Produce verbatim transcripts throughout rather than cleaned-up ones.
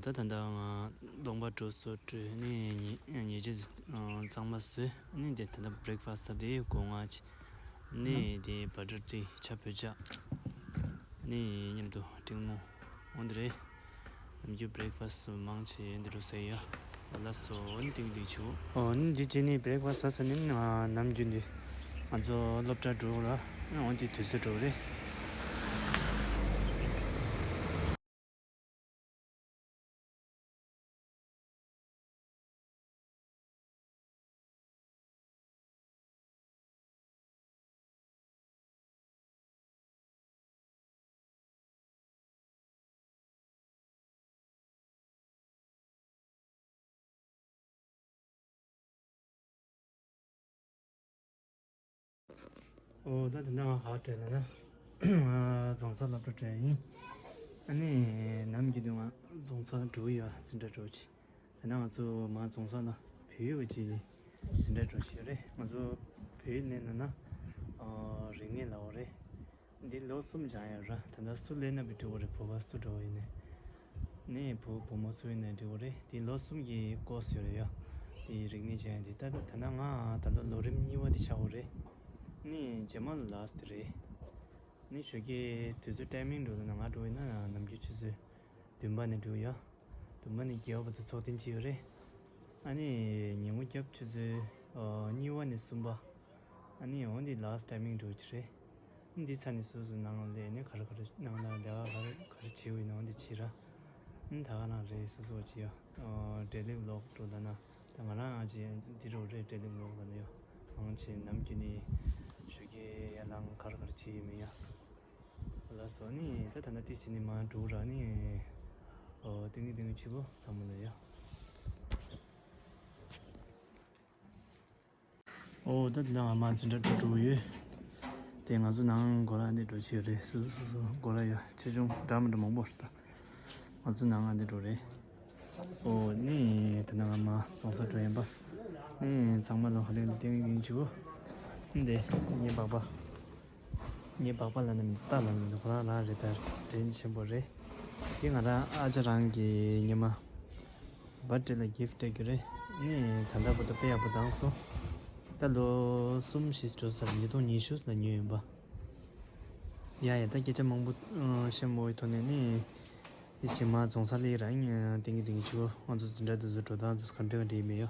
ད་ད་ལྟ་ང་གདོང་པ་བཀྲུས་སོ། བཀྲུས་ནས་ཉལ་ཉལ་ཆས་གཙང་མ་བཟོས་ནས། དེ་ད་ལྟ་བྷི་རེག་ཕ་སི་ཟ། དེ་སྒོ་ང་ཕྱེ་ནས་དེ་བ་ཊར་ཊི་ཆ་བོད་ཇ་ནས་མཉམ་དུ་ཀྲིང་མོ་འོ་འདི་རེད། ནམ་རྒྱུན་བྷི་རེག་ཕ་སི་མང་ཆེ་འདི་རུ་ཟ་ཡ། ལགས་སོ། ཨོ་ནི་ཏིང་ཏིང་ཆུ། ཨོ་ནི་འདི་བྱས་ནས་བྷི་རེག་ཕ་སི་ཟ་ས་ནི་ནམ་རྒྱུན་འདི་ང་ཚོ་སློབ་གྲྭ་འགྲོ་ར། ཨོ་འདི་དུས་ཚོད་འགྲོ་རེད། ཨོ་ད་དེ་འདྲ་ང་ག་བྲོས་ན་ན་ང་རྫོང་སར་སློབ་གྲྭ་བྲོས་ཡིན། ཨ་ནི་ནམ་རྒྱུན་དུ་ང་རྫོང་སར་འགྲོ་ཡ་འཛིན་གྲྭ་འགྲོ་ཆེ། ད་ནང་ང་ཚོ་མ་རྫོང་སར་ལ་བོད་ཡིག་གི་འཛིན་གྲྭ་འགྲོ་བཞིན་ཡོད་རེད། ང་ཚོ་བོད་ཡིག་ནས་ན་ན་ཨ་རིག་གནས་ལབ་པ་རེད། འདི་ལོ་གསུམ་སྦྱངས་ཡོད་ར། ད་ལྟ་སུ་སླེབས་ན་བི་འགྲོ་གི་རེད། བོད་པ་སུ་འགྲོ་གི་ཡིན་ནའི་ནས་བུ་བུ་མོ་སུ་ཡིན་ནའི་འགྲོ་གི་རེད། འདི་ལོ་གསུམ་གྱི་ཀོ་སི་ཡོད་རེད་ཡ། འདི་རིག་གནས་སྦྱང་ཡ་འདི་ད་ད་ནང་ང་ད་ལོ་ལོ་རིམ་གཉིས་པ་འདི་ཆགས་ཡོད་རེད། ནས་རྗེས་མ་ལ་ལཱ་སི་ཊི་རེད། ནས་ཞོགས་ཀའི་དུས་ཚོད་ཊའི་མིང་འགྲོ་ན་ང་འགྲོ་ཡིན་ན་ནམ་རྒྱུན་ཆུ་ཚོད་བདུན་པ་ནས་འགྲོ་ཡ། བདུན་པ་ནས་བརྒྱད་པ་བར་དུ་ཚོགས་ཐེངས་གཅིག་ཡོད་རེད། ཨ་ནི་ཉིན་གུང་སྐབས་ཆུ་ཚོད་ཨ་གཉིས་པ་ནས་གསུམ་པ། ཨ་ནི་འོ་འདི་ལཱ་སི་ཊི་ཊའི་མིང་འགྲོ་གི་རེད། འདི་ཚར་ནས་སོ་སོ་ནང་ལ་སླེབས་ནས་ག་རེ་ག་རེ་ནང་ལ་ལས་ཀ་ག་རེ་ག་རེ་བྱེད་འོས་ན་འོ་འདི་བྱེད་ར། ཨ་ནི་ད་ག་རང་རེད། སོ་སོ་བྱེད་ཡ། ཨ་ཌེ་ལི་བི་ལོག་འགྲོ་ད་ན། ད་ང་རང་ཨ་ཅེ་འདི་རུ་རེད། ཌེ་ལི་བི་ལོག་ལ་ཡོད། མང་ཆེ་ནམ་རྒྱུན་ནས་ཞོགས་ཀའི་ཡར་ལངས་ག་རེ་ག་རེ་བྱེད་ཡོད་མེད་ཡ། ལགས་སོ། ནི་ད་ད་ལྟ་ཏི་སི་ནི་མ་འགྲོ་ར་ནི། ཨོ་ཏིང་ངེ་ཏིང་ངེ་ཆུ་བོ་ཚང་མ་ལ་ཡ། ཨོ་ད་ད་ང་མ་འཛིན་གྲྭ་འགྲོ་འགྲོ་ཡོད། དེ་ང་ཚོ་ནང་སྒོ་ར་འདི་འགྲོ་ཆེ་རེད། སུ་སུ་སུ་སྒོ་ར་ཡ་ཆེ་ཆུང་འདྲ་མི་འདྲ་མང་པོ་རེད་ད། ང་ཚོ་ནང་ང་འདི་འགྲོ་རེད། ཨོ་ནི་ད་ནང་ང་མ་རྫོང་སར་འགྲོ་ཡིན་པ། ནི་ཚང་མ་ལོ་ཧ་ལས་ལ་ཏིང་ངེ་ཆུ་བོ། འདི་ངའི་པགས་པ། ངའི་པགས་པ་ལ་ནི་མི་འདུག་རྟ་ལ་ནི་མི་འདུག་ཁོ་རང་རང་རེད། ད་དྲིན་ཆེན་པོ་རེད། དེ་ང་རང་ཨ་ཅག་རང་གི་ཉི་མ་བར་ཐི་ཌེ་ལ་གིཕ་ཊི་སྤྲད་རྒྱུ་རེད། ནི་ད་ལྟ་བར་དུ་དཔེ་ཡག་པོ་བཏང་སོང་། ད་ལོ་གསུམ་བཞི་འགྲོ་ས་ཉིས་སྟོང་ཉི་ཤུ་ལ་ཉོས་ཡིན་པ། ཡ་ཡ་ད་སྐད་ཆ་མང་པོ་ཨ་བཤད་མ་དགོས་པའི་ཐོག་ནས་ནི། དེ་ཕྱི་མ་རྫོང་སར་སླེབས་ར་ཡིན། ཏིང་ངེ་ཏིང་ངེ་ཆུ་བོ་ང་ཚོ་འཛིན་གྲྭ་དེ་ཚོ་འགྲོ་སྟངས་དེ་ཚོ་ག་འདྲ་ག་འདྲ་ཡིན་མིན་ཡ།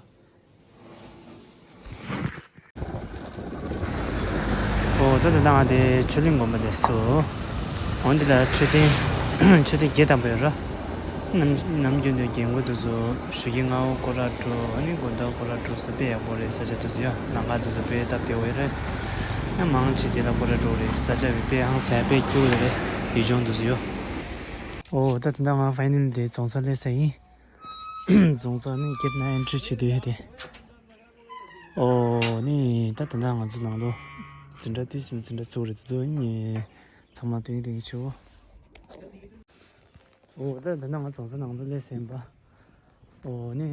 ཨོ་ད་ད་ང་དེ་ཆོས་གླིང་དགོན་པ་སླེབས་སོང་། འོ་འདི་ལ་མཆོད་རྟེན་མཆོད་རྟེན་བརྒྱད་ཐམ་པ་ཡོད་ར། ནམ་ནམ་རྒྱུན་དུ་རྒན་རྒོན་དེ་ཚོ་ཞོགས་ཀའི་སྔ་པོ་སྐོར་ར་འགྲོ། ཨ་ནི་དགོང་དག་སྐོར་ར་འགྲོ་ས་དཔེ་ཡག་པོ་རེད། ས་ཆ་དེ་ཚོ་ཡ་ལམ་ཁ་དེ་ཚོ་དཔེ་སྟབས་བདེ་པོ་ཡོད་རེད། ཡང་མང་ཆེ་དེ་ལ་སྐོར་ར་འགྲོ་རེད། ས་ཆ་དཔེ་དཔེ་ཧང་སང་དཔེ་སྐྱིད་པོ་ཡོད་རེད། ཡུལ་ལྗོངས་དེ་ཚོ་ཡ། ཨོ་ད་དེ་འདྲ་ང་ཕའི་ནལ་དེ་རྫོང་སར་སླེབས་ས་ཡིན། རྫོང་སར་ནི་གེ་ཊི་ནང་ཨེན་ཊི་རི་བྱེད་དུས་དེ། ཨོ་ནི་ད་ད་ལྟ་ང་ཚོ་ནང་ལོ་འཛིན་གྲྭ་དེ་བཞིན་འཛིན་གྲྭ་ཚུགས་རེད་དེ་ཚོ་ཡིན་ནི། ཚང་མ་ཏིང་ངེ་ཏིང་ངེ་ཆུ་བོ། ཨོ་ད་ད་ལྟ་ང་རྫོང་སར་ནང་ལོ་སླེབས་ཟིན་པ། ཨོ་ནི་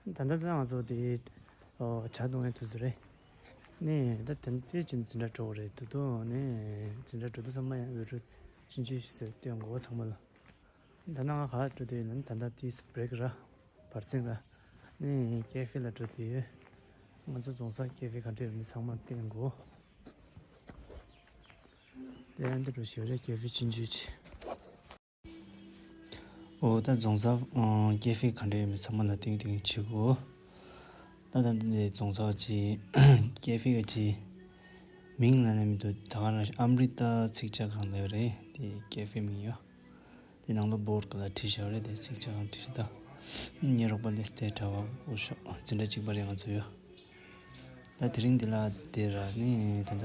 ད་ད་ད་ང་ཚོ་དེ་ཨོ་ཇ་བཏུང་ཡའི་དུས་ཚོད་རེད། ནི་ད་དེ་དེ་བཞིན་འཛིན་གྲྭ་འགྲོ་རེད་དེ་ཚོ་ནི་འཛིན་གྲྭ་འགྲོ་དུས་ཚང་མ་ཡང་འོས་འཕྲོ་ཆུང་ཆུང་ཞིག་བཟོས་སྟོན་དགོས་ཚང་མ་ལ། ད་ནང་ང་ག་འགྲོ་དུས་ཡིན་ན་ད་ལྟ་ཏིས་བྷི་རེག་ར་བར་སེང་ར་ནི་ཀེ་ཧྥེ་ལ་འགྲོ་དུས་ཡོད། ང་ཚོ་རྫོང་སར་ཀེ་ཧྥེ་ག་འདྲ་ཡོད་མེད་ཚང་མ་བསྟན་དགོས། དེ་ཡང་འདི་འགྲོ་ཞིག་རེད། ཀེ་ཧྥེ་ཆུང་ཆུང་ཅིག་ཨོ་ད་རྫོང་སར་ཀེ་ཧྥེ་ག་འདྲ་ཡོད་མེད་ཚང་མ་ལ་སྟོན་སྟོན་བྱེད་དགོས། ད་ད་འདི་རྫོང་སར་ཅིག་ཀེ་ཧྥེ་ག་ཅིག་མིང་ལ་ནི་མི་འདུག་ད་ག་རང་ཨམ་རི་ཏ་ཚིག་ཇ་ཁང་ལབ་རེད། དེ་ཀེ་ཧྥེ་མིང་ཡོད། དེ་ནང་ལོ་བོར་ག་ལ་བྲིས་བཞག་རེད། དེ་ཚིག་ཇ་ཁང་བྲིས་ད། ངའི་རོགས་པ་ལས་དེ་གྲྭ་པ་འོ་ཤོག་འཛིན་གྲྭ་གཅིག་པ་རེད་ང་ཚོ་ཡོད། ད་དེ་རིང་འདི་ལ་དེ་ར་ནི་ད་ལྟ་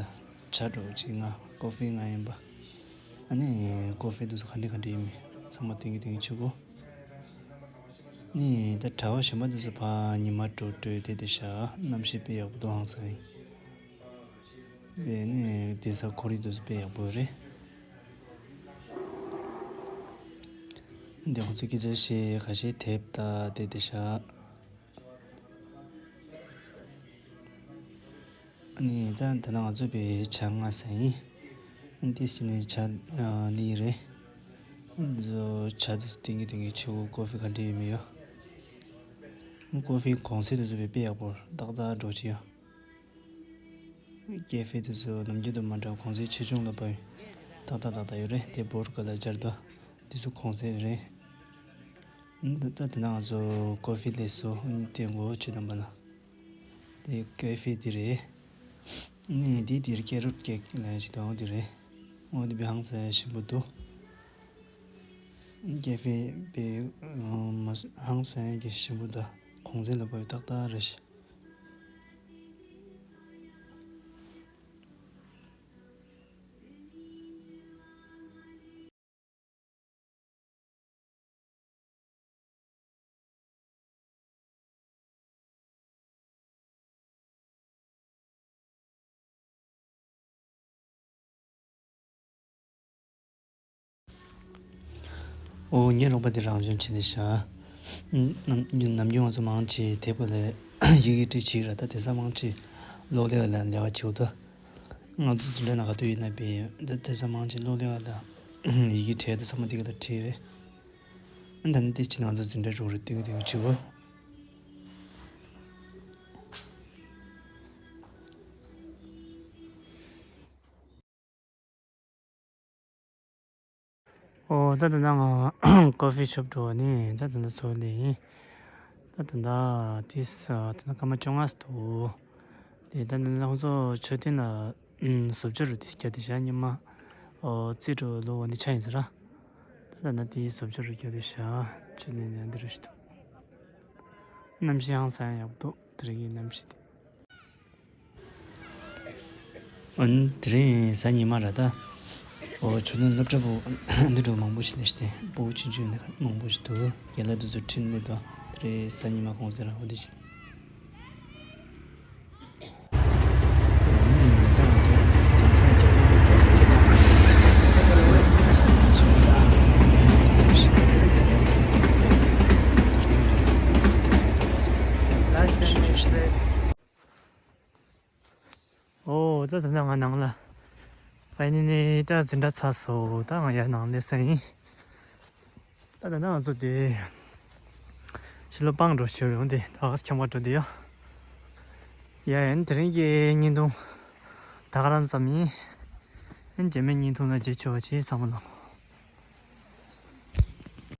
ཇ་འགྲོ་གཅིག་ང་ཀོ་ཧྥེ་ང་ཡིན་པ། ཨ་ནི་ཀོ་ཧྥེ་དུ་ག་འདྲ་ག་འདྲ་ཡིན་མིན་ཚང་མ་སྟོན་གྱི་སྟོན་གྱི་བྱེད་དགོས། ནི་ད་གྲྭ་པ་གཞན་པ་དུ་ཚོ་ཕ་ཉི་མ་འགྲོ་འགྲོ་དེ་དེ་ཤ་གནམ་གཤིས་དཔེ་ཡག་པོ་འདུག་ཧང་སང་ཡིན། དེ་ནི་དེ་ས་ཁོར་ཡུག་དེ་ཚོ་དཔེ་ཡག་པོ་རེད། འདི་ཁོ་ཚོ་སྐད་ཆ་བཤད་ཁ་ཤས་དེབ་ལྟ་དེ་དེ་ཤ། ནི་ད་ད་ང་ཚོ་པའི་ཇ་ང་ས་ཡིན། འདི་ཞི་ནི་ཇ་ལི་རེད། ཇོ་ཇ་དེ་ཚོ་ཏིང་གི་ཏིང་གི་ཆེ་བོ་ཀོ་ཧྥི་ག་འདྲ་ཡོད་མེད་ཡོད། ཀོ་ཧྥི་གོང་ཚད་དེ་ཚོ་དཔེ་དཔེ་ཡག་པོ་ཏག་ཏག་འགྲོ་གི་ཡོད། ཀེ་ཧྥེ་དེ་ཚོ་ནམ་རྒྱུན་དང་མ་འདྲ་གོང་ཚད་ཆེ་ཆུང་ལ་བབས་ཏག་ཏག་ཏག་ཏག་ཡོད་རེད། དེ་བོར་ག་ལ་སྦྱར་དོ། དེ་ཚོ་གོང་ཚད་རེད། ད་ད་དེ་ན་ང་ཚོ་ཀོ་ཧྥི་ལས་སོ་དེ་མགོ་ཆེ་དམ་པ་ལ། དེ་ཀེ་ཧྥེ་དེ་རེད། ནི་དེ་དེར་ཀེ་རོད་ཀེག་ལ་ཞིག་དང་དེ་རེད། འོ་དེ་བི་ཧང་སང་ཞིམ་པོ་འདུག་ཀེ་ཧྥེ་པའི་མ་ཧང་སང་གི་ཞིམ་པོ་ད་གོང་ཚད་ལ་བབས་ཏག་ཏག་རེད་ཤག་ཨོ་ངའི་རོགས་པ་དེ་རང་བྱོན་བྱས་ནས་ཤ། ནམ་ནམ་རྒྱུན་ང་ཚོ་མང་ཆེ་དེབ་ལ་ཡི་གེ་བྲིས་བྱེད་ར། ད་དེ་ས་མང་ཆེ་གློག་ཀླད་ལ་ལས་ཀ་བྱེད་དོ། ང་ཚོ་འཛིན་གྲྭ་ནང་ག་དུས་ཡིན་ན་པའི་ད་དེ་ས་མང་ཆེ་གློག་ཀླད་ལ་ཡི་གེ་བྲིས་ད་ས་མ་དེ་ག་ལ་བྲིས་རེད། ཨ་ད་ནི་དེ་ཕྱིན་ང་ཚོ་འཛིན་གྲྭ་རུ་རེ་ཏིང་ཏིང་བྱེད་དགོས། ཨོ་ད་ད་ང་ཀོ་ཧྥི་ཤོབ་འགྲོ་བ་ནི་ད་ད་ད་ཚོ་ལས་ཡིན། ད་ད་ད་དེ་ས་ད་ད་སྐར་མ་བཅོ་ལྔ་འདུག་དེ་ད་ད་ད་ཁོང་ཚོ་མཆོད་རྟེན་ལ་བཟོ་བཅོས་རུ་དེ་སྐྱ་དེ་ཤ་ཉི་མ་ཨོ་རྩིས་འགྲོ་ལོ་བ་ནི་ཆ་ཡིན་ཟེར་ར། ད་ད་ད་དེ་བཟོ་བཅོས་རུ་སྐྱ་དེ་ཤ་མཆོད་རྟེན་ནས་འདི་རུ་ཞིག་འདུག་གནམ་གཤིས་ཧང་སང་ཡག་པོ་འདུག་དེ་རིང་གི་གནམ་གཤིས་དེ། ཨ་ནི་དེ་རིང་གཟའ་ཉི་མ་རེད་ད། ཨོ་ཆུ་ནང་སློབ་གྲྭ་པོ་འདི་འདྲ་མང་པོ་ཞིག་ནས་ཤི་སྟེ་སྤུ་གུ་ཆུང་ཆུང་ནས་མང་པོ་ཞིག་འདུག་རྒན་ལགས་འདི་ཚོ་ཁྲིད་ནས་འདུག་དེ་རིང་གཟའ་ཉི་མ་གུང་སེང་ར་བ་འདི་ཞིག་ཨོ་ད་ད་ང་ནང་ལ་ཕ་ནི་ནི་ད་འཛིན་གྲྭ་ཚར་སོང་། ད་ང་ཡར་ནང་སླེབས་ས་ཡིན། ད་ད་ང་ཚོ་དེ་ཕྱི་ལོགས་སྤང་འགྲོ་ཞུ་ཡོང་དེ་ད་ག་ཁྱམས་ཁ་འགྲོ་དེ་ཡ། ཡ་ཡན་དེ་རིང་གི་བརྙན་ཐུང་ད་ག་རང་ཙམ་ཡིན། ཡན་རྗེས་མའི་བརྙན་ཐུང་ལ་མཇལ་ཆོག་ཅེས་བསམ་བློ།